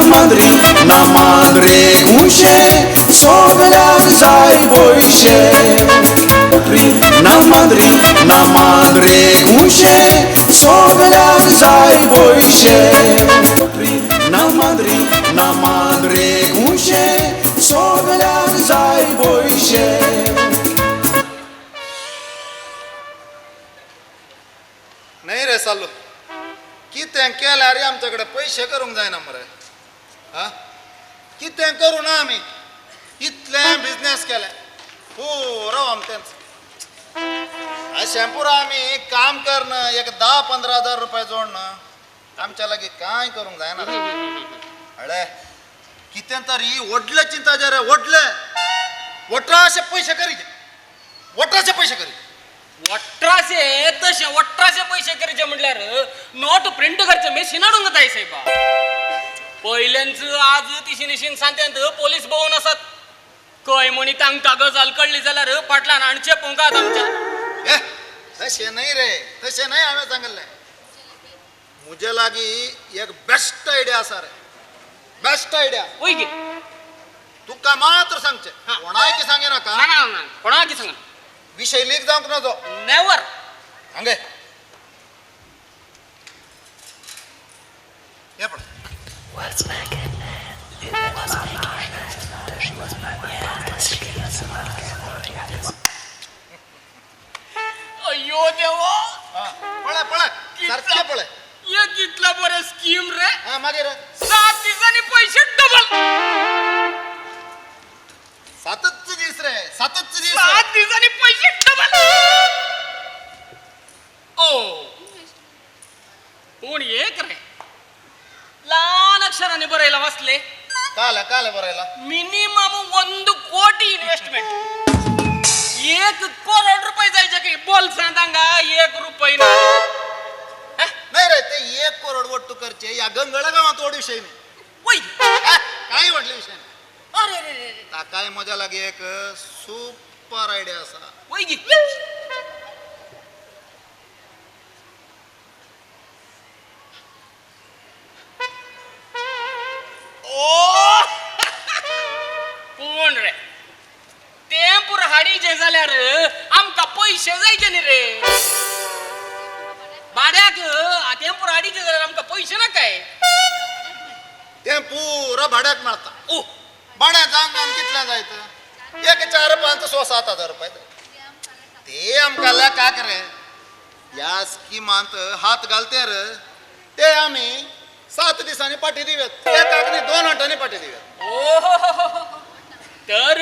मांद्री ना मांद्रे कुशे सगळ्याक जाय पयशे. ना मांद्री ना मांद्रे कुशे सगळ्याक जाय पयशे. ना मांद्री ना मांद्रे कुशे सगळ्याक जाय पयशे. नाही रे सालू, कितें केल्यार आमच्या कडेन पयशे करूंक जायना मरे. हा, कितें करूं ना आमी, इतलें बिजनेस केलें पुरो आमतेंच. अशें पुरो आमी काम करन एक 10-15 हजार रुपये जोडन आमच्या लागीं कांय करूंक जायना. अळे कितें तरी व्हडलें चिंता रे, व्हडलें वट्राशे पयशे करीचे, वट्राशे पयशे करीचे. वट्राशे तशे वट्राशे पयशे करचे म्हटल्यार नोट प्रिंट करचे मेशीन हाडूंक जाय सायबा. पयल्यांच आज तिशी निशीन सांत्यांत पोलीस भोंवन आसात. खंय म्हणी तांकां गजाल कळ्ळी जाल्यार फाटल्यान हाणचे पोंगात आमच्या. ए तशें न्हय रे, तशें न्हय. हांवें सांगलें म्हजे लागीं एक बेस्ट आयडिया आसा रे, बेस्ट आयडिया. वय गे. तुका मात्र सांगचें, कोणायकी सांगे नाका. ना ना ना, कोणाकी सांगा. विशय लीक जावंक नजो. नेवर. हांगे हे पळय. अय्यो देवा, पळय पळय सारकें पळय. हे कितला बरें स्कीम रे. हा मागीर 7 दिसांनी पयशे डबल. 7 दीस रे, 7 दीस. 7 दिसांनी पयशे डबल. ओ पूण एक रे, ल्हान अक्षरांनी बरयला वाचले. काल काल बरयला मिनिमम 1 कोटी इन्व्हेस्टमेंट. 1 करोड रुपये जायचे की बोलसांत हांगा 1 रुपये ना. नाही रे, ते 1 करोड वट्टू करचे या गंगळा गावात व्हड विशय न्ही. वय काय व्हडले विशय न्ही. अरे रे रे, ताकाय म्हज्या लागीं एक सुपर आयडिया आसा. वय गी. ओ पूण रे तें पुरो हाडीचें जाल्यार आमकां पयशे जायचे न्ही रे भाड्याक. तें पुरो हाडीचें जाल्यार आमकां पयशे नाकाय. तें पुरो भाड्याक मेळटा. ओ भाड्याक आंगान कितलें जायत, एक 4-5, 6-7 हजार रुपये. ते आमकां लेखाक रे ह्या स्किमांत हात घालते रे, ते आमी 7 दिसांनी पाटी दिव्यात. एकाक न्ही 2 वाटांनी पाटी दिव्यात. ओ तर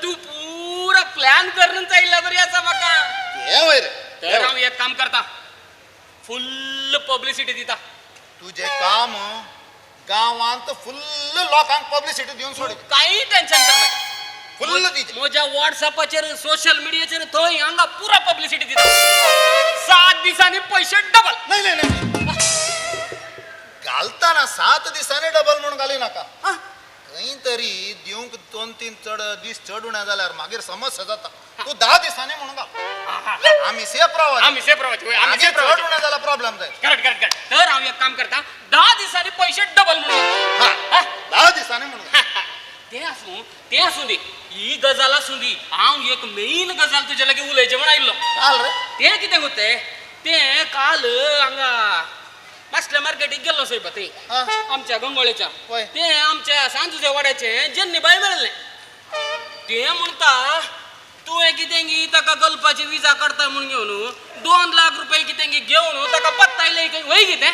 तू पुरा प्लॅन करून जायला बरी आसा म्हाका. ते वय रे. तर हांव एक काम करता, फुल्ल पब्लिसिटी दिता. तुजें काम गांवांत फुल्ल लोकांक पब्लिसिटी दिवन सोड. कांय टेन्शन करनाका, फुल्ल दिचे. म्हज्या वॉट्सॅपाचेर सोशल मिडियाचेर थंय हांगा पुरा पब्लिसिटी दिता. 7 दिसांनी पयशे डबल. नाही नाही नाही, घालताना 7 दिसांनी डबल म्हणून घाली नाका. खंय तरी दिवंक 2-3 चड दीस चड उणे जाल्यार मागीर समस्या जाता. तूं 10 दिसांनी म्हणून घाल, आमी सेफ रावत. आमी सेफ रावचे, आमी सेफ चड रावचे. उणे जाल्यार प्रॉब्लेम जायत. Correct correct correct. तर हांव एक काम करता, 10 दिसांनी पयशे डबल म्हणून. हा, 10 दिसांनी म्हणून. ते आसूं, ते आसूं दी, ही गजाल आसूं दी. हांव एक मेन गजाल तुजे लागीं उलयचें म्हण आयिल्लो. काल रे तें कितें गो तें तें काल हांगा मासल्या मार्केटीक गेल्लो सायबा थंय आमच्या गंगोळेच्या. तें आमच्या सांजुच्या वाड्याचें जेन्नी बाय मेळ्ळें. तें म्हणटा तुवें कितें गी ताका गल्फाची विजा काडटा म्हूण घेवन 2 लाख रुपये कितें गी घेवन ताका पत्तायलें खंय. वय गी तें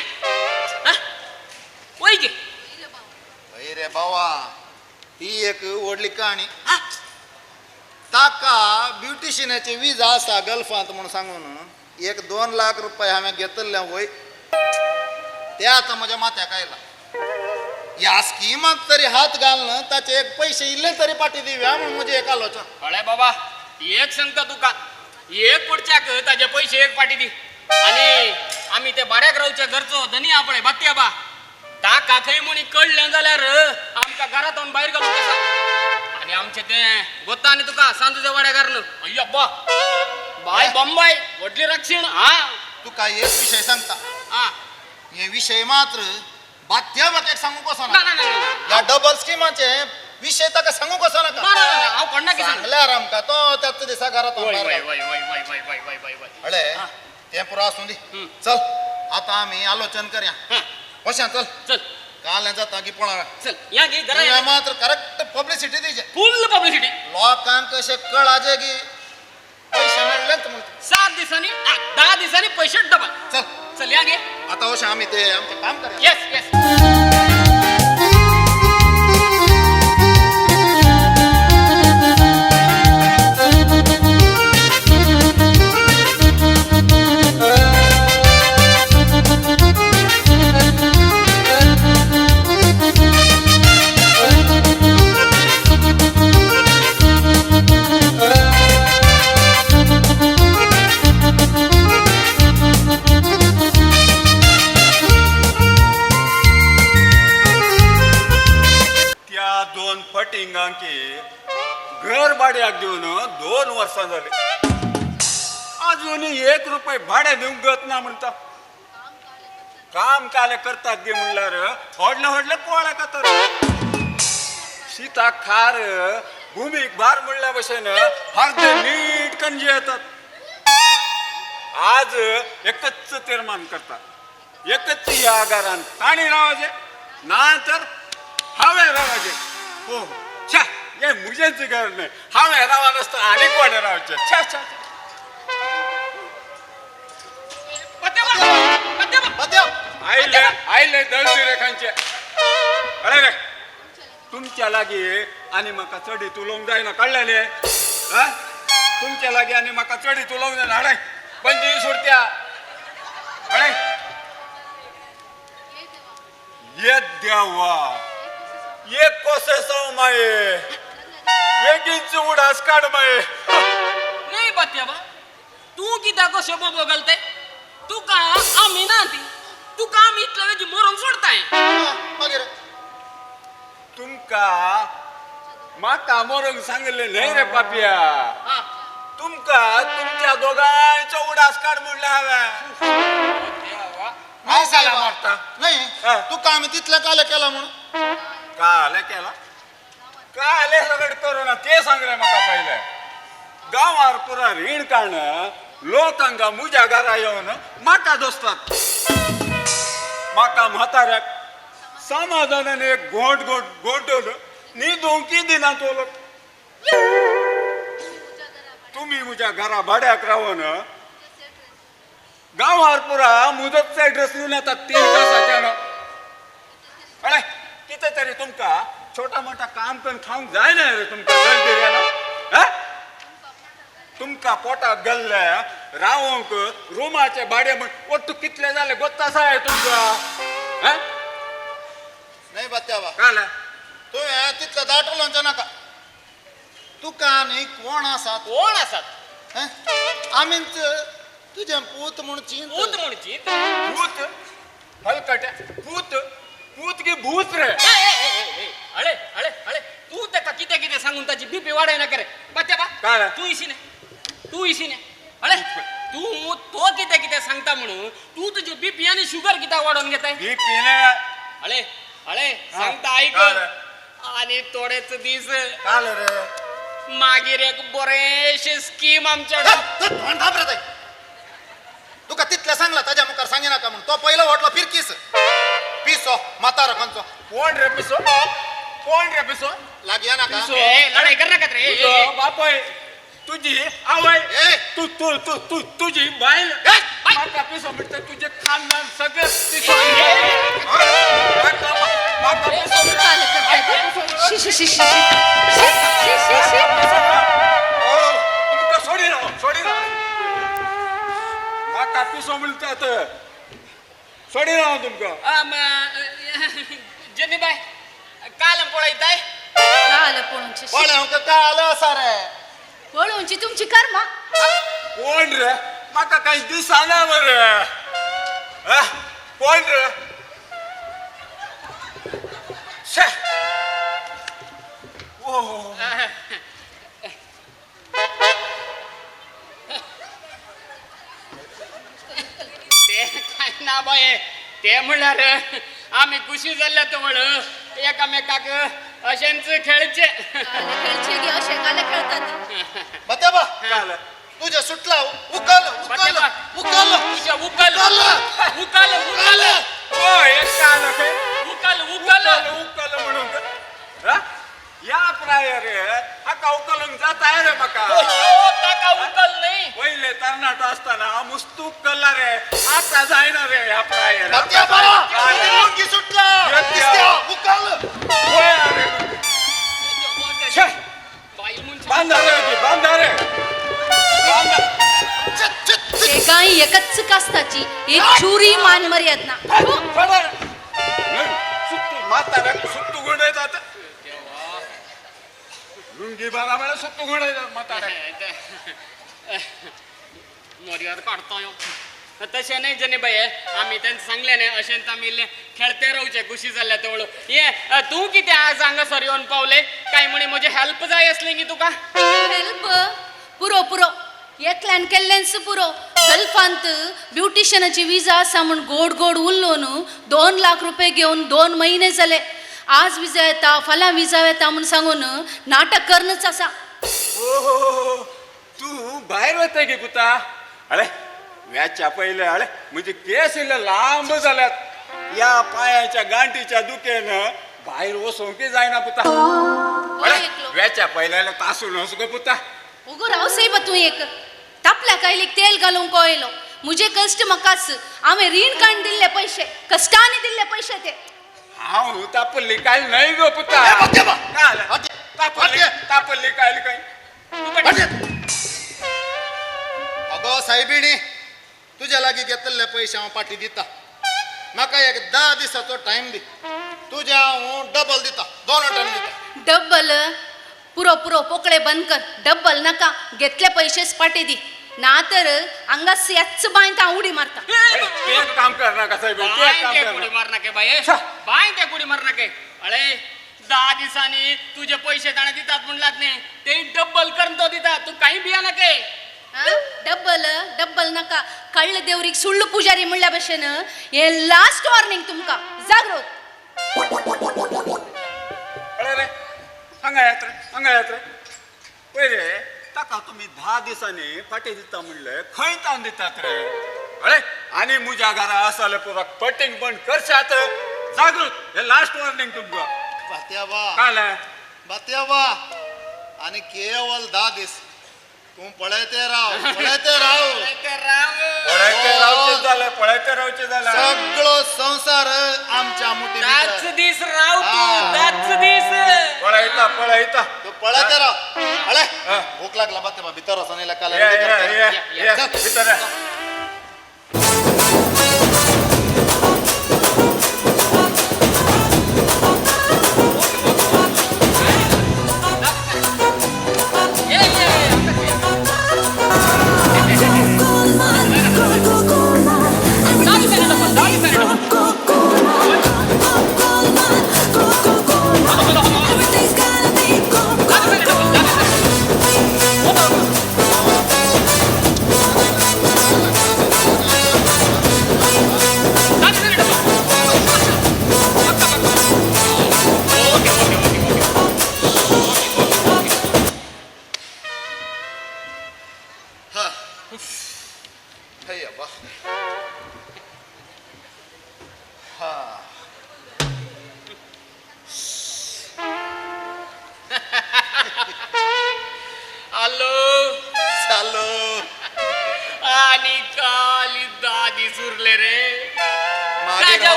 वय गी. हय रे बाबा, ती एक व्हडली कहाणी. ताका ब्युटिशियनाची विजा आसा गल्फांत म्हूण सांगून एक 2 लाख रुपये हांवें घेतल्ले वय. ते आतां म्हज्या माथ्याक आयला. ह्या स्किमाक तरी हात घालून ताचे एक पयशे इल्ले तरी पाटी दिवया म्हूण म्हजी एक आलोचना. कळ्ळें बाबा, एक सांगता तुका, एक पुडच्याक ताजे पयशे एक पाटी दी. आनी आमी ते भाड्याक रावच्या घरचो धनी आपले बात्या बा ताका खंय म्हणी कळ्ळें जाल्यार आमकां घरांतून भायर घालूंक आसा. आनी आमचें तें गोता आनी तुका सांजुच्या वाड्याकार न्हू. अय्यो अब्बा बाय बॉम्बाय व्हडली राक्षीण. हा तुका एक विशय सांगता, हा हे विशय मात्र बात्या म्हाका एक सांगूंक वचना. ना ना ना, स्किमाचे विशय ताका सांगू कसो नाका. ना ना हांव कोणाक सांगल्यार आमकां तो त्याच दिसा घरात. अळे ते पुरो आसूं दी. चल आता आमी आलोचन करया. वशां चल चल काल जाता की पळोवया. चल या गे घरा मात्र करेक्ट पब्लिसिटी दिजे. फुल पब्लिसिटी. लोकांक कशें कळाजे की पैसे मेळ्ळेच म्हणून. 7 दिसांनी 10 दिसांनी पैसे डबल. चल चल या गे आता वशां आमी ते आमचें काम करया. Yes yes. घर भाड्याक दिवन 2 वर्सां जाली अजून 1 रुपये भाडें दिवंक गत ना म्हणटा. काम काले करतात गे म्हणल्यार व्हडले व्हडले पोळे करतात. शिताक खार भुमीक भार म्हणल्या भशेन अर्दे नीट कणजे येतात. आज एकच तीर्मान करता एकच ह्या घरान ताणी रावाचे ना तर हांवें रावाचे. हो छा हे मुजेंच घर न्हय. हांवें रावा नासता आनी कोणें रावचें. छा छा आयले आयले दळदिरेखांचे. अरे रे तुमच्या लागीं आनी म्हाका चडीत उलोवंक जायना कळ्ळें न्ही. तुमच्या लागीं आनी म्हाका चडीत उलोवंक जायना. हाडय पंजी सोडत्या. अरे येत देवा एक कोसेसांव माये वेगींच उडास काड माये. नाही बात्याबा तूं कित्याक अशें बोबो घालताय? तुका आमी ना ती तुका आमी इतले वेगीं मरोंक सोडताय. मागीर तुमकां म्हाका मरोंक सांगिल्लें न्हय रे पापया. तुमकां तुमच्या दोगांयचो उडास काड म्हणलें हांवें. नाही नाही तुका आमी तितलें काले केला म्हणून. काले केला काले सगळें करूं ना ते सांगलें म्हाका पयलें. गांवार पुरा रीण काडून लोक हांगा म्हज्या घरा येवन म्हाका दोसतात. म्हाका म्हाताऱ्याक समाधानान एक घोंट घोंट घोंटून न्हिदूंक दिना तो लोक. तुमी म्हज्या घरा भाड्याक रावन गांवार पुरा मुजत ड्रेस घेवन येतात 3 तासाच्यान. अळे कितें तरी तुमकां छोटा मोठा काम करून खावंक जायना रे तुमकां दळदिऱ्यान. तुमकां पोटाक गेल्ले रावंक रुमाचे भाडें म्हण ಒಟ್ಟು कितले जाले गोत्ता आसा तुमकां. नाही बात्याबा काल तुवें तितलें दाट उलोवचें नाका. तुका आनी कोण आसात कोण आसात आमीच तुजें पूत म्हूण चिंत. पूत म्हूण चिंत. पूत हलकट्या पूत पूत की भूत रे. अळे अळे अळे तूं ताका कितें कितें सांगून ताची बीपी वाडयनाका रे बात्याबा. तूं इशी न्ही तूं इशी न्ही. अळे तूं तो कितें कितें सांगता म्हणून तूं तुजी बीपी आनी शुगर कित्याक वाडोवन घेताय? बीपी ना. अळे अळे सांगता आयक. आनी थोडेच दीस रे मागीर एक बरेंशें स्कीम आमच्या. तुका तितलें सांगला ताज्या मुखार सांगिनाका म्हणून. तो पयलो व्हडलो फिरकीस पिसो म्हातारो खंयचो. कोण रे पिसो? कोण रे पिसो? लागया नाका लढाई कर नाकात रे. बापय तुझी आवय तू तू तू तू तुझी बायल म्हाका पिसो म्हणटा. तुजें खानदान सगळें पिसो. तुमकां सोडिना सोडिना म्हाका पिसो म्हणटात. सोडिना हांव तुमकां. जेनीबाय काल पळयताय. काल पळोवची पळोवंक काल आसा रे. पळोवची तुमची कर्मा. कोण रे म्हाका कांय दिसना मरे. कोण रे? ते काय ना बाये ते म्हणल्यार आमी खुशी जाल्ल्या तवळ एकामेकाक अशेंच खेळचे खेळचे गे अशें काल खेळतात. बत्याबा तुझ्या सुटला उकल उकल उकल तुझ्या उकल उकल उकल उकल उकल उकल म्हणून या प्राय रे हाका उकलूंक जाता रे म्हाका. ताका उकल नाही. पयले तरणाटो आसतना मुस्तू उकलला रे, आता जायना रे ह्या प्रायर. सुटला उकल बांधा रे बांधा रे. गाय एकच कास्ताची एक चुरी मान मर्याद ना. म्हाताऱ्याक सुट्टू गुंडयतात लुंगी बारा म्हळ्यार सुट्टू गुंडयतात म्हाताऱ्याक. मर्याद काडता यो. तशें न्ही जनी बाये, आमी तेंच सांगलें न्ही अशेंच आमी इल्लें खेळते रावचें खुशी जाल्ल्या तेवळो. ये तूं कितें आज हांगासर येवन पावलें काय म्हणी म्हजें हेल्प जाय आसलें की तुका? हेल्प पुरो पुरो एकल्यान केल्लेंच पुरो. गल्फांत ब्युटिशनाची विजा आसा म्हूण गोड गोड उल्लोन 2 लाख रुपये घेवन 2 महिने जाले. आज विजा येता फाल्यां विजा येता म्हूण सांगून नाटक करनच आसा. ओ तूं भायर वता गे पुता? अरे व्याच्या पयले अरे म्हणजे केस इल्ले लांब जाल्यात, ह्या पांयाच्या गांठीच्या दुखेन भायर वचोंकय जायना पुता. अरे व्याच्या पयले तासून वच गो पुता. उगो राव सायबा तूं एक तापल्या कायलीक तेल घालूंक कळयलो. मुजे कश्ट म्हाकाच, हांवें रीण काडून दिल्ले पयशे, कश्टांनी दिल्ले पयशे ते. हांव तापल्ली काय न्हय गो पुता. तापल्ली काय काय अगो सायबिणी, तुज्या लागीं घेतल्ले पयशे हांव पाटी दिता. म्हाका एक 10 दिसाचो टायम दी, तुज्या हांव डबल दिता, 2 टायम दिता. डबल पुरो पुरो पोकळे बंद कर. डब्बल नाका, घेतले पैसेच पाटी दी, ना तर हांगा ह्याच बांयत हांव उडी मारता. काम कर नाका साहेब, उडी मार नाका बाये, बांय ते उडी मार नाका. अळे 10 दिसांनी तुजे पयशे ताणें दितात म्हणलात न्ही, ते डब्बल करून तो दिता, तूं कांय भिया नाका. डब्बल डब्बल नाका. कळ्ळ देवरीक सुಳ್ಳು पुजारी म्हणल्या भशेन हे लास्ट वॉर्निंग तुमकां, जागृत. अरे हांगा येत रे, हांगा येत रे. पळय रे ताका तुमी 10 दिसांनी फाटी दिता म्हणलें, खंय तावन दितात रे? अरे आनी म्हज्या घरा आसा पुरा पटिंग बंद करशात. जागृत, हे लास्ट वॉर्निंग तुमकां. बात्याबा काल बात्याबा, आनी केवल 10 दीस तूं पळयते राव, पळयते राव, पळयते रावचे जालें, पळयते रावचे जालें. सगळो संवसार आमच्या मुठी. 10 दीस राव तूं, 10 दीस पळयता पळयता तूं पळयते राव. अळे भूक लागला बात्याबा, भितर वचोन येयला काल. भितर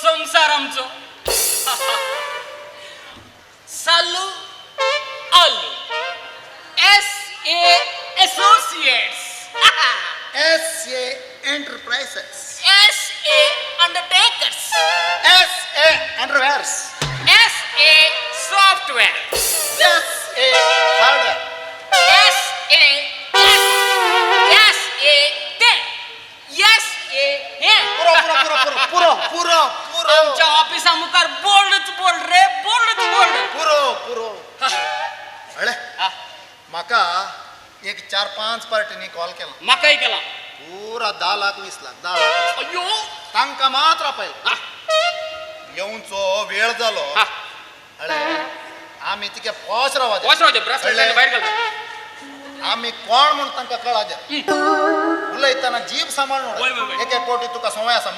संसार आमचो. सालू aloo S A associates, S A enterprises, S A undertakers, S A underwears, S A software, S A hardware, S A S, S A ते, एस ए हे. पुरो पुरो पुरो पुरो पुरो पुरो पुरो. आमच्या ऑफिसा मुखार बोर्डच बोर्ड रे, बोर्डच बोर्ड. पुरो पुरो. अळे म्हाका एक 4-5 पार्टींनी कॉल केला. म्हाकाय केला. पुरा 10 लाख 20 लाख 10 लाख. अय्यो तांकां मात्र आपयला. येवचो वेळ जालो. आमी तिके पॉश रावाचे. पॉश रावचे, ब्रेसलेट भायर घालता. आमी कोण म्हूण तांकां कळाचे. उलयतना जीभ सांबाळून एक एक कोटी तुका संवय आसा.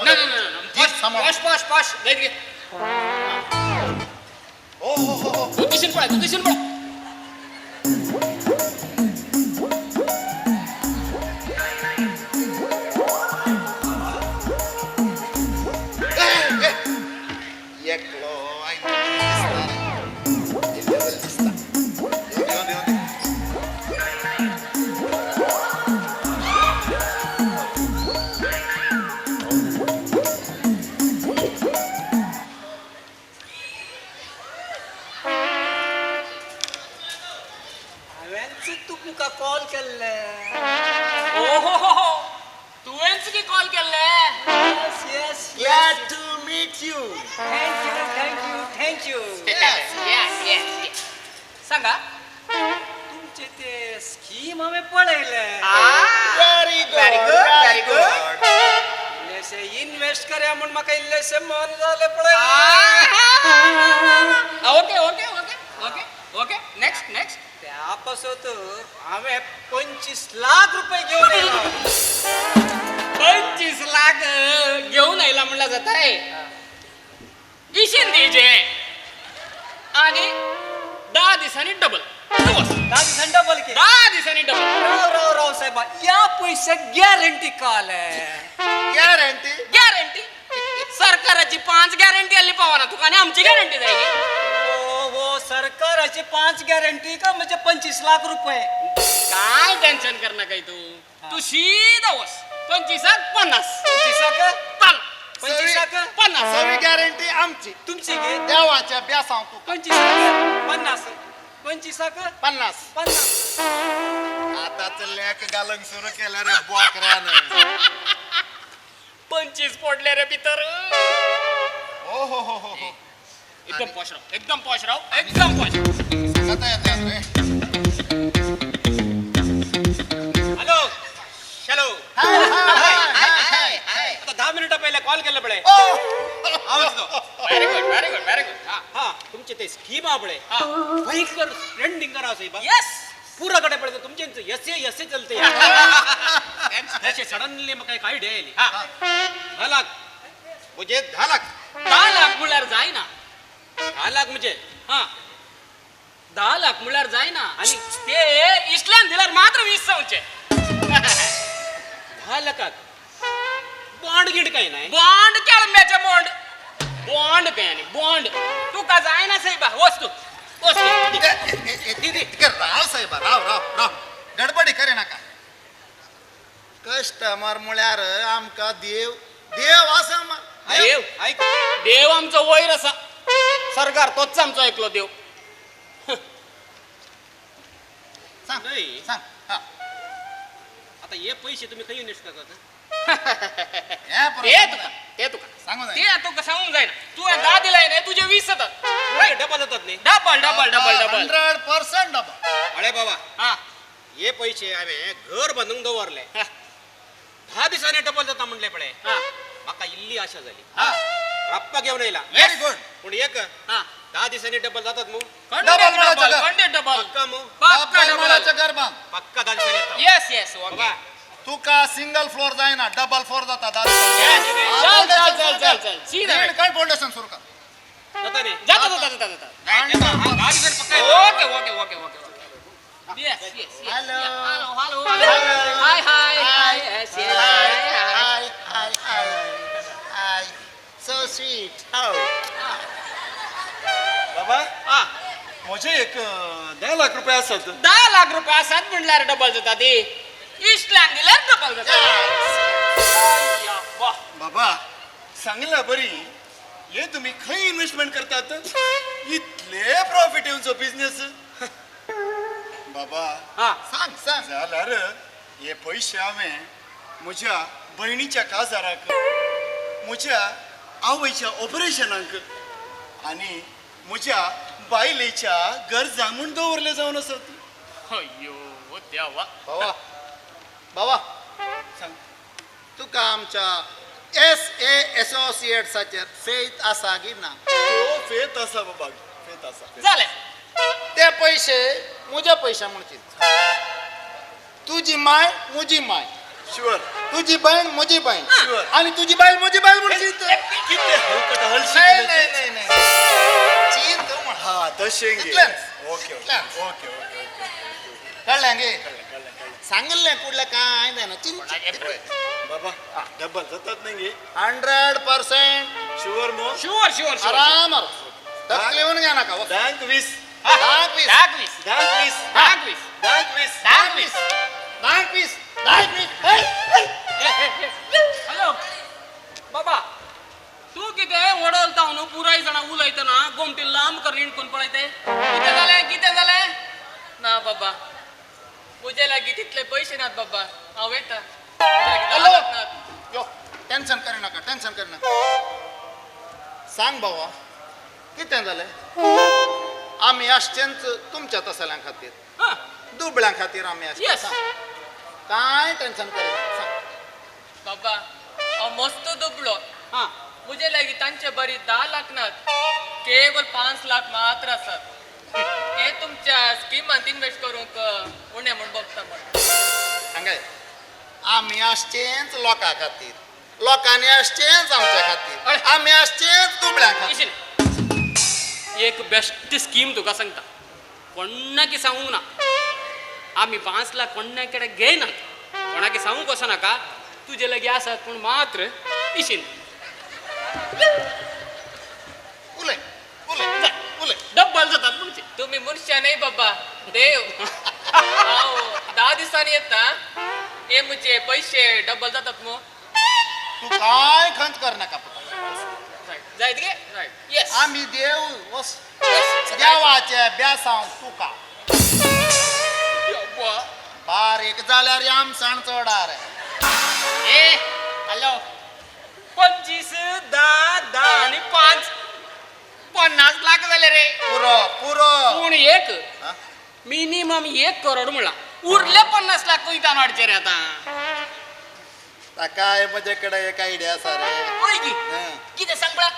जीभ सांबाळ. पॉश पॉश पॉश जायत गे. ओ हो हो, तूं दिशीन पळय, तूं दिशीन पळय. एकलो दिसता. तुमकां कॉल केल्ले. ओहो, तुवेंच की कॉल केल्ले? Yes yes. Glad to meet you. Thank you, thank you, thank you. Yes yes yes. सांगा तुमचे ते स्कीम हांवें पळयले. Very good, very good, very good. इल्लेशे इन्वेस्ट करया म्हूण म्हाका इल्लेशे मन जालें पळय. Okay okay okay okay okay. Next next. त्या पासत हांवें 25 लाख रुपये घेवन आयलो. 25 लाख घेवन आयला म्हणल्यार जाताय. इशीन दिवचे आनी 10 दिसांनी डबल. 10 दिसांनी डबल के? 10 दिसांनी डबल. राव राव राव साहेबा, या पैसे गॅरंटी काल. गॅरंटी? गॅरंटी सरकाराची 5 गॅरंटी आली पावना तुका आनी आमची गॅरंटी जाय. हो, सरकाराची 5 गॅरंटी का म्हणजे 25 लाख रुपये. काय टेन्शन कर नका तू, तू सीधा वस. 25 50. 25 25 50. सगळी गॅरंटी आमची. तुमची घे. देवाच्या ब्यासांव तू. 25 50. 25 50 50. आताच लेक घालूंक सुरू केलं रे बोकऱ्यानं. 25 पडले रे भितर. हो हो हो हो. एकदम पॉश राव, एकदम पॉश राव, एकदम पॉश. जाता येता रे. Hello hello. Hi hi hi. आता 10 मिनिटां पहिले कॉल केला पळे. Very good very good very good. हा, तुमचे ते स्कीम आ पळे भयंकर ट्रेंडिंग करा साहेब. येस. पुरा कडे पळे तुमचे एस एस चलते. असे सडनली म्हाका एक आयडिया आयली. 10 लाख म्हणजे 10 लाख. 10 लाख म्हळ्यार जायना. 10 लाख म्हणजे हा 10 लाख म्हळ्यार जायना. आनी ते इस्लान दिल्यार मात्र 20 जावचे. 10 लाखाक बॉन्ड गिंड काय नाही? Bond केळंब्याचे bond. बॉन्ड काय आनी बॉन्ड तुका जायना साहेबा. वच तू, वच तू. राव साहेबा, राव राव राव, गडबडी करे नाका. कस्टमर म्हळ्यार आमकां देव देव आसा. देव ऐक, देव आमचो वयर आसा. सरकार तोच आमचो एकलो देव. सांग सांग. आता हे पैसे तुम्ही खंय इन्व्हेस्ट करतात? ते तुका, ते तुका सांगू ते तुका सांगूंक जायना. तुवें 10 दिलाय न्ही, तुजे 20 जातात. डबल जातात न्ही? Double double double double. 100% double. अरे बाबा, हा हे पैसे हांवें घर बांदूंक दवरले. 10 दिसांनी डबल जाता म्हणले पळय. म्हाका इल्ली आशा जाली. रप्पा घेवन येयला. Very good. पूण एक 10 दिसांनी डबल जातात मू? Double double. पक्का मू? पक्का डबल. घर बांद. पक्का 10 दिसांनी येता. Yes yes. Okay. तुका सिंगल फ्लोर जायना, डबल फ्लोर जाता. चल चल चल चल चल. सीधा काय फाउंडेशन सुरू कर. जाता न्ही? जाता जाता जाता जाता. 10 दिसांनी पक्का. Okay okay okay okay. Yes yes. Hello hello hello. Hi hi hi. Yes yes. Hi hi hi hi. So sweet. How बाबा, म्हजे एक 10 लाख रुपये आसात. 10 लाख रुपये आसात म्हणल्यार डबल जाता ती. इस्लान दिल्यार डबल जाता. बाबा सांगला बरी, हे तुम्ही खंय इन्व्हेस्टमेंट करतात? इतले प्रॉफिट येवचो बिझनेस. बाबा सांग सांग. जाल्यार हे पैसे हांवें म्हज्या भयणीच्या काजाराक, म्हज्या आवयच्या ऑपरेशनाक आनी म्हज्या बायलेच्या गरजांक म्हूण दवरले जावन आसात. अय्यो देवा. बाबा बाबा सांग. तुका आमच्या एस ए एसोसिएट्साचेर फेथ आसा की ना? फेत आसा बाबा, फेत आसा. जालें. ते पैसे मुझे पैसा म्हणचे. तुजी माय मुजी my. Sure. तुजी बहीण मुजी बहीण. शुअर. आणि तुजी बायल मुजी बायल म्हणशीत. किती हलकट हलशी. नाही नाही नाही नाही, चीन तूं म्हण. हा तशें. तितलेंच. ओके तितलेंच. Okay okay. कळ्ळें गे? कळ्ळें कळ्ळें कळ्ळें. सांगिल्लें कुडलें कांय जायना. चिंत बाबा डबल जातात न्ही? 100%. शुअर मो? Sure sure. आराम तकली येऊन घ्या नका. 10 20 10 20 10 20 10 20 10 20 10 20 10 20 10 20 10 20. हॅलो बाबा, तूं कितें वडोलता न्हू पुराय जाणां उलयतना गोमटी लांब कर रिणकून पळयते. कितें जालें कितें जालें? ना बाबा, म्हजे लागीं तितले पयशे नात बाबा, हांव येता. हॅलो यो, टेन्शन करी नाका, टेन्शन करी नाका. सांग बाबा कितें जालें? आमी आसचेंच तुमच्या तसल्यां खातीर, दुबळ्यां खातीर आमी आसचे. कांय टेन्शन करी नाका, सांग. बाबा हांव मस्त दुबळो. म्हजे लागीं तांचे बरी 10 लाख नात, केवळ 5 लाख मात्र आसात. हे तुमच्या स्किमांत इन्वेस्ट करूंक उणें म्हूण बघता म्हण. हांगाय आमी आसचेंच लोकां खातीर, लोकांनी आसचेंच आमच्या खातीर, आमी आसचेंच दुबळ्यां खातीर. एक बेस्ट स्कीम तुका सांगता, कोणाकी सांगूंक ना. आमी 5 लाख कोणाकडे घेयनात, कोणाकी सांगूंक वचनाका. तुजे लागीं आसात पूण मात्र इशीन. उलय उलय उलय. डब्बल जातात म्हणजे. तुम्ही मनशां न्हय बाबा, देव. हांव 10 दिसांनी येता, हे म्हजे पैसे डब्बल जातात मू. तू काय खंत कर नाका पुता. जायत गे? येस. आमी देव वस देवाचे बेसांव तुका. बारीक जाल्यार आमसाण चडार. ए हॅलो, 25 10 10 आनी 5 50 लाख जाले रे. पुरो पुरो. पूण एक मिनिमम 1 करोड म्हणला, उरले 50 लाख खंयच्यान हाडचे रे आतां? ताकाय म्हजे कडेन एक आयडिया आसा रे. हय की? कितें सांग पळय.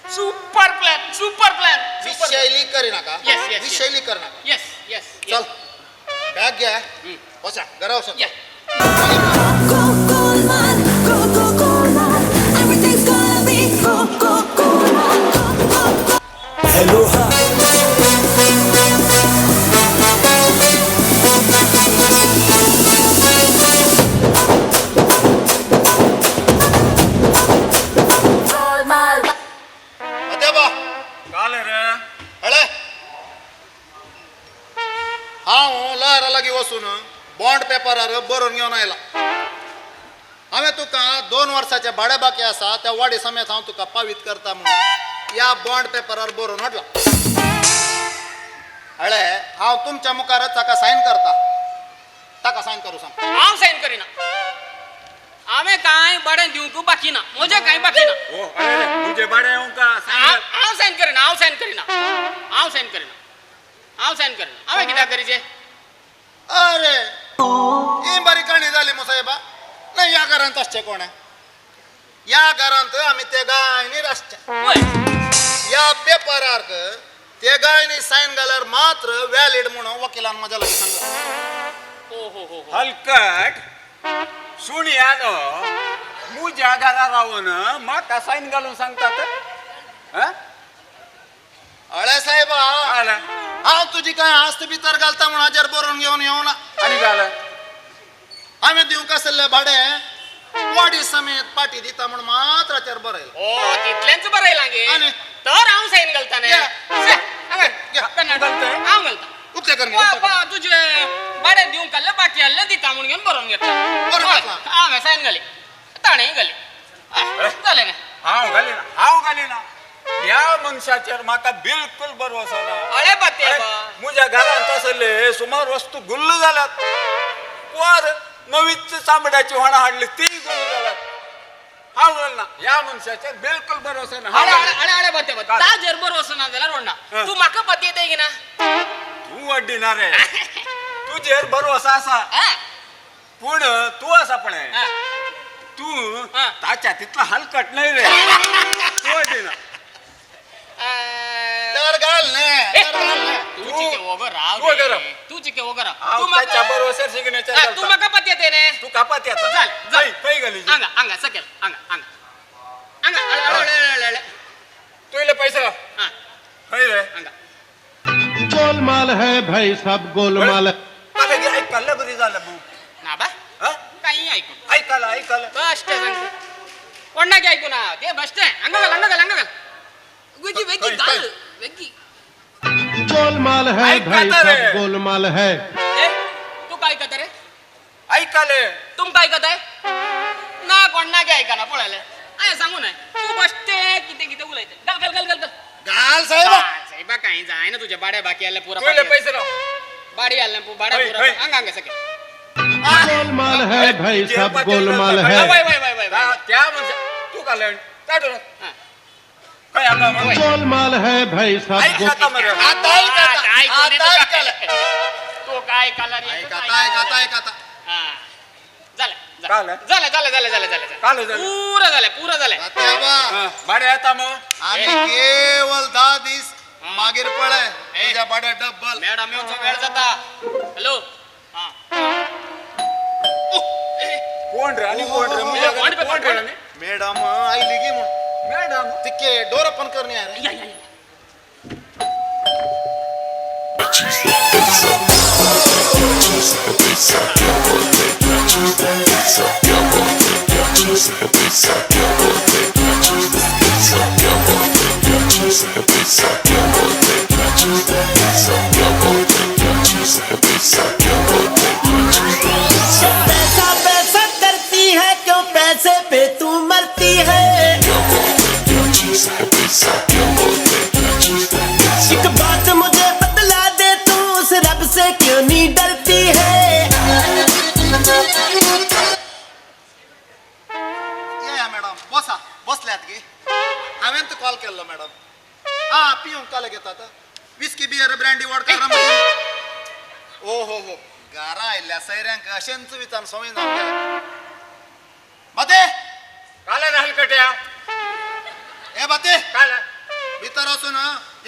Super plan, super plan. विशैली करी नाका. Yes, yes. विशैली कर नाका. येस येस. चल बॅग घ्या, वचा घरा वचा. या. Hello hi. बा काल रे हळे, हांव लहरा लागीं वचून बॉन्ड पेपरार बरोवन घेवन आयला. हांवें तुका 2 वर्साचे भाडें बाकी आसा त्या वाडी समेत हांव तुका पावीत करता म्हणून ह्या बॉन्ड पेपरार बरोवन हाडला. हळे, हांव तुमच्या मुखारच ताका सायन करता. ताका सायन करूं सांग. हांव सायन करिना. हांवें कांय भाडें दिवंक बाकी ना, म्हजें कांय बाकी ना. ओ अरे तुझे भाडें येवंक हांव सायन करिना, हांव सायन करिना, हांव सायन करिना, हांव सायन करिना. हांवें कित्याक करीचें? अरे ही बरी काणी जाली मु साहेबा. ना ह्या घरांत आसचें कोण? ह्या घरांत आमी तेगांयनी आसचें. ह्या पेपरार तेगांयनी सायन घाल्यार मात्र व्हॅलिड म्हणून वकिलान म्हज्या लागीं सांगलां. हलकट सुण्यानो मुज्या घरा रावन म्हाका सायन घालून सांगतात. अळे साहेबा, हांव तुजी कांय आस्त भितर घालता म्हूण हाजेर बरोवन घेवन येवना. आनी जालें? हांवें दिवंक आसलें भाडें वाडी समेत पाटी दिता म्हूण मात्र हाचेर बरयलां. ओ तितलेंच बरयलां गे? आनी तर हांव सायन घालता न्ही. हांव घालता. उकते कर. तुजे भाडें दिवंक आहलें बाकी आहलें दिता म्हूण घेवन बरोवन घेतला. हांवें सायन घाली, ताणेंय घाली, जालें न्ही? हांव घालिना, हांव घालिना. ह्या मनशाचेर म्हाका बिलकुल भरवसो ना. अळे बाते, म्हज्या घरांत आसले सुमार वस्तू गुल्ल जाल्यात. वर नवीच चामड्याची होणां हाडली ती गुल्ल जाल्यात. हांव घालना ह्या मनशाचेर बिलकुल भरवसो ना. अळे अळे अळे बाते, ताजेर भरवसो ना जाल्यार व्हडना. तूं म्हाका पातयेताय की ना? तूं वड्डिना रे, तुजेर भरवसा आसा पूण तूं आसा पळय तूं ताच्या तितलो हलकट न्हय रे तूं दिना तर घाल न्ही तू चिके वगैरे तू म्हाका बरोबर सिग्नेचर तू म्हाका पत येते रे तू कापात येता चल चल खंय गेली हांगा हांगा सकयल हांगा हांगा हांगा अळे अळे तू इले पैसे हां खंय रे हांगा गोलमाल है भाई सब गोलमाल मला ऐकायला बरी झालं भाऊ ना बा काही ऐकू ऐकायला ऐकायला बस्ट कोणाक ऐकू ना ते बस्ट हांगा घाल हांगा घाल हांगा घाल वेगी वेगी घाल वेगी गोलमाल है भाई सब गोलमाल है. तू काय ऐकता रे? ऐकाले. तुम काय ऐकताय? ना कोणाक ऐकना पळयले आय सांगू नाय तू बसते कितें कितें उलयते. घाल घाल घाल घाल घाल साहेब साहेबा काही जायना तुझ्या बाड्या बाकी आले पुरा पहिले पैसे राव बाडी आले बाड्या पुरा हांगा हांगा सके गोलमाल है भाई सब गोलमाल है. वय वय वय वय त्या म्हणजे तू घाल काढ गोलमाल है भाई सब. आता तो काय काला रे आता झालं झालं झालं झालं झालं झालं झालं पुरा झालं पुरा झालं. भाडे येता मग आम्ही केवळ 10 दीस मागीर पळय तुझ्या भाड्या डब्बल मॅडम येवचो वेळ जाता. हॅलो कोण रे आणि कोण रे कोण रे मॅडम आयली गी म्हणून मॅडम तिके डोर ओपन करणे आहे या या पैसा पैसा करती है क्यों पैसे पे तू मरती है. एक बात मुझे बतला दे तू उस रब से क्यों नहीं डरती है. या मॅडम बसा बसल्यात गी हांवें तर कॉल केल्लो मॅडम. हा पिवंक काल घेतात विस्की बियर ब्रँडी वॉडका रम. ओ हो हो घरा आयिल्ल्या सैऱ्यांक अशेंच विचारून संवय जावन गेल्या. बाते काल रे हलकट्या ए बाते काल भितर वचून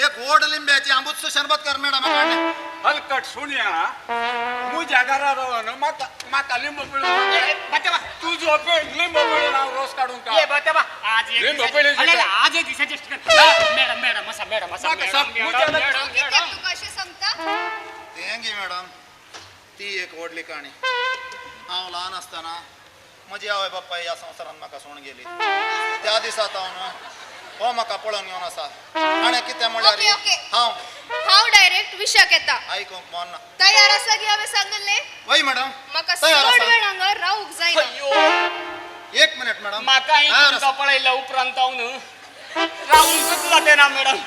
एक व्हड लिंब्याची आंबूच शरबत कर मॅडम. हलकट सुन्या मुझ्या घरा रावन म्हाका म्हाका लिंबू पिळून तुजो लिंबू पिळून हांव रोस काडून ये बाते बा आज एक लिंबू पिळून आज एक दिसाचे मॅडम मॅडम असा मॅडम असा मॅडम तू कशें सांगता तेंगी मॅडम ती एक व्हडली काणी. हांव ल्हान आसतना म्हजी आवय बापाय ह्या संवसारांत म्हाका सोडून गेली. त्या दिसा हांव हो म्हाका पळोवन घेवन आसा आनी कितें म्हणल्यार हांव हांव डायरेक्ट विशयाक येता. आयकूंक मन ना. तयार आसा गी हांवें सांगिल्लें? वय मॅडम म्हाका चड वेळ हांगा रावूंक जायना. एक मिनिट मॅडम म्हाका तुमकां पळयल्या उपरांत हांव न्हू रावूंकच जाते ना मॅडम.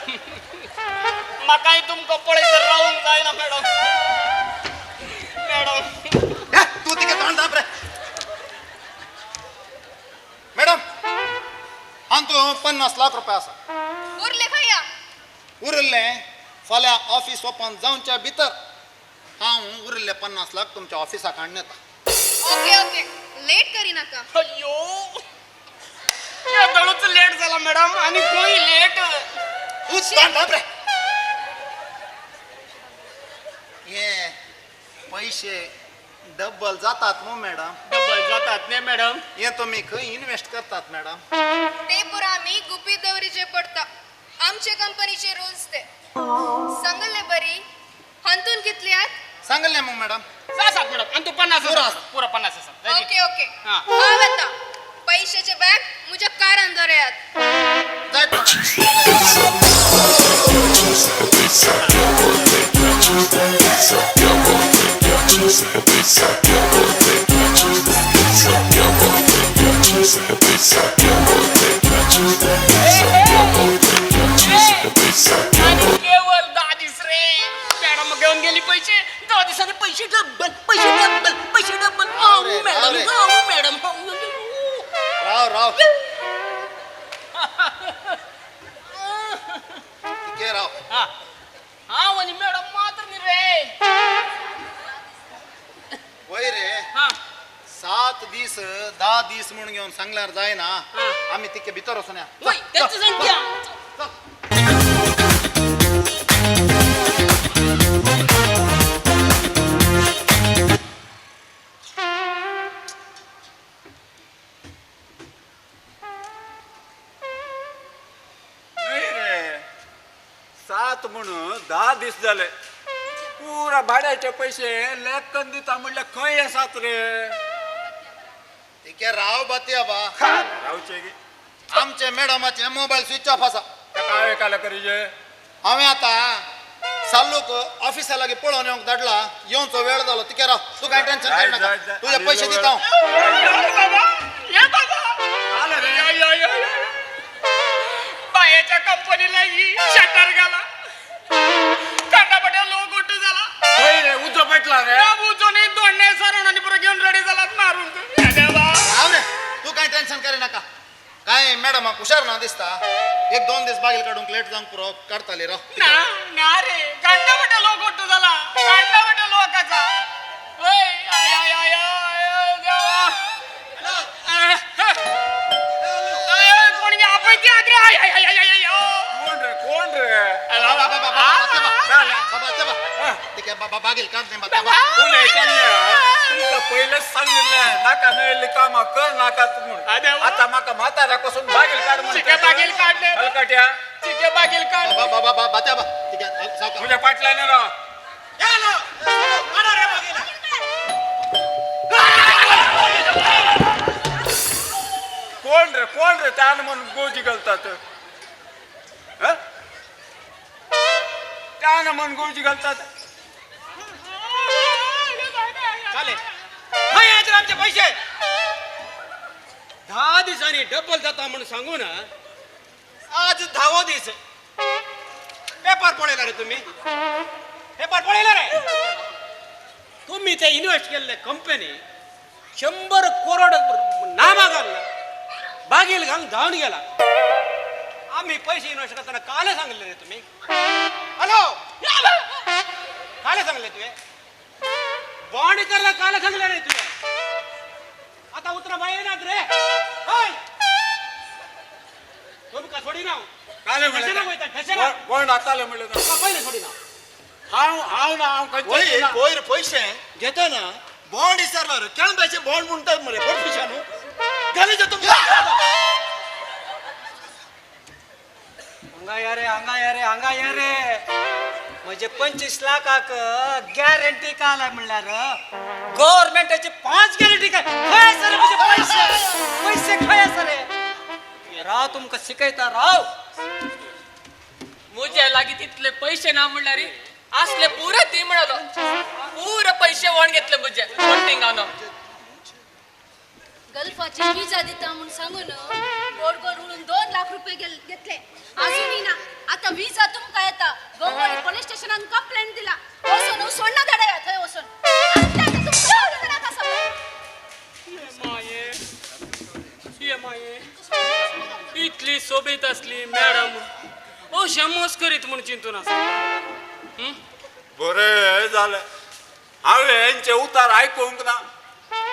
म्हाकाय तुमकां पळयत रावूंक जायना मॅडम. मॅडम तूं तिका तोंड दाप रे. मॅडम हांतू 50 लाख रुपया आसा. उरले खंय? उरले फाल्यां ऑफिस ओपन जावच्या भितर हांव उरिल्ले 50 लाख तुमच्या ऑफिसाक हाडून येता. ओके ओके लेट करिनाका. अय्यो येदोळूच लेट जाला मॅडम आनी खंय लेट. रे हे पैसे डबल जातात मू मॅडम. डबल जातात न्ही मॅडम. हे तुमी खंय इन्वेस्ट करतात मॅडम? ते पुरा आमी गुपीत दवरीचे पडता. आमचे कंपनीचे रूल्स ते सांगले बरी. हांतून कितल्यात सांगले मग मॅडम? सात मॅडम आणि तू 50 पुरा पुरा 50 आसा. ओके ओके हांव येता. पैशाचे बॅग म्हज्या कारान दवरात. आणि केवळ 10 दिस रे मॅडम घेऊन गेली पैसे. 10 दिसांनी पैसे डबल पैसे डबल पैसे डबल. मॅडम मॅडम राव राव राव. हा आणि मॅडम मात्र नाही रे. 7 दीस 10 दीस म्हणून घेवन सांगल्यार जायना. आमी तिके भितर वचून या. नाही रे 7 म्हणून 10 दीस झाले. पुरा भाड्याचे पैसे लेखन दिता म्हणल्यार खंय आसात रे? तिके राव बाती आबा. रावचे की आमचे मॅडमाचे मोबाईल स्विच ऑफ आसा. काय काल करीजे? हांवें आतां साल्लूक ऑफिसा लागीं पळोवन येवंक धाडला. येवचो वेळ जालो. तिके राव, तूं कांय टेन्शन काडनाका. तुजे पयशे दिता हांव. बायाच्या कंपनीला शटर घाला. काटापट्या लोक गोटू झाला. उजो पेटला रे. उजो नाही दोडणे सरण आणि पुरं घेऊन रेडी झाला मारून. राव रे, तूं कांय टेन्शन करी नाका. काय मॅडमाक हुशार ना दिसता. 1-2 दीस बागील काडूंक लेट जावंक पुरो काडताली राव. ना ना रे, कांडापट्या लोक गोटू झाला. कांडापट्या लोकाचा. कोणी आपैती आदरे. I I I I. कोण रे? कोण रे? बागील काड. तुमकां पयलेच सांगिल्लें नाका मेळिल्ली कामां कर नाका म्हणून. आतां म्हाका म्हाताऱ्या पासून बागील काड चिके बागील काडले. हलकट्या चिके बागील काड. तुझ्या पाटल्याने राव. कोण रे? कोण रे त्यान म्हणून गोजी घालतात? त्यान म्हणून गोजी घालतात. चालेल खंय याचे आमचे पैसे? 10 दिसांनी डबल जाता म्हणून सांगून आज 10वो दीस. पेपर पळयला रे तुम्ही? पेपर पळयला रे तुम्ही? ते इन्व्हेस्ट केल्ले कंपनी 100 करोड नामा घालला. बागील घालून धांवन गेला. आम्ही पैसे इन्व्हेस्ट करताना काल सांगले रे तुम्ही? हॅलो, काल सांगले तुवें? बॉन्ड करला काल सांगले रे तुवें? आता उतरा बाय येनात रे. हय तुमकां सोडिना. बॉन्ड आताले म्हणलें पयलें सोडिना. हांव हांव ना हांव खंयचे पयर पयशे घेतना बॉन्ड विचारला रे. केळंब्याचे बॉन्ड म्हणतात मरे पयशा न्हू घालीचे तुमकां. हांगा या रे, हांगा या रे, हांगा या रे. म्हणजे 25 लाखाक गॅरंटी काय म्हणल्यार गव्हर्मेंटाची 5 गॅरंटी काय? खंय आसा रे म्हजे पैसे? पैसे खंय आसा रे? राव तुमकां शिकयता राव. मुझे लागीं तितले पैसे ना म्हणल्यार असले पुरे दी म्हणालो. पुरे पैसे वण घेतले मुझे वोटिंगानो. गल्फाची विजा दिता म्हणून सांगून गोड गोड उडून 2 लाख रुपये घेतले. अजूनही ना. आता विजा तुमका येता. गोंगोळी पोलीस स्टेशनान कंप्लेंट दिला. वचून सोडना धाडया थंय वचून. माये इतली सोबीत असली मॅडम अशें मोस करीत म्हूण चिंतून आसा. बरें जालें हांवें हेंचे उतार आयकूंक ना.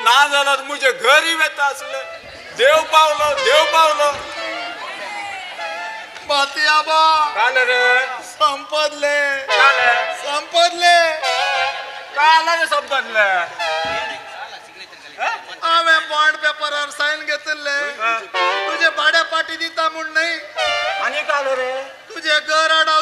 ना जाल्यार म्हजे घरी वेता आसले. देव पावलो, देव पावलो. बाती आबा काल रे संपदले. संपदले. काल रे संपदले. हांवें बॉन्ड पेपरार सायन घेतिल्ले. तुजे भाड्या पाटी दिता म्हूण न्हय. आनी काल रे तुजे घर आडाव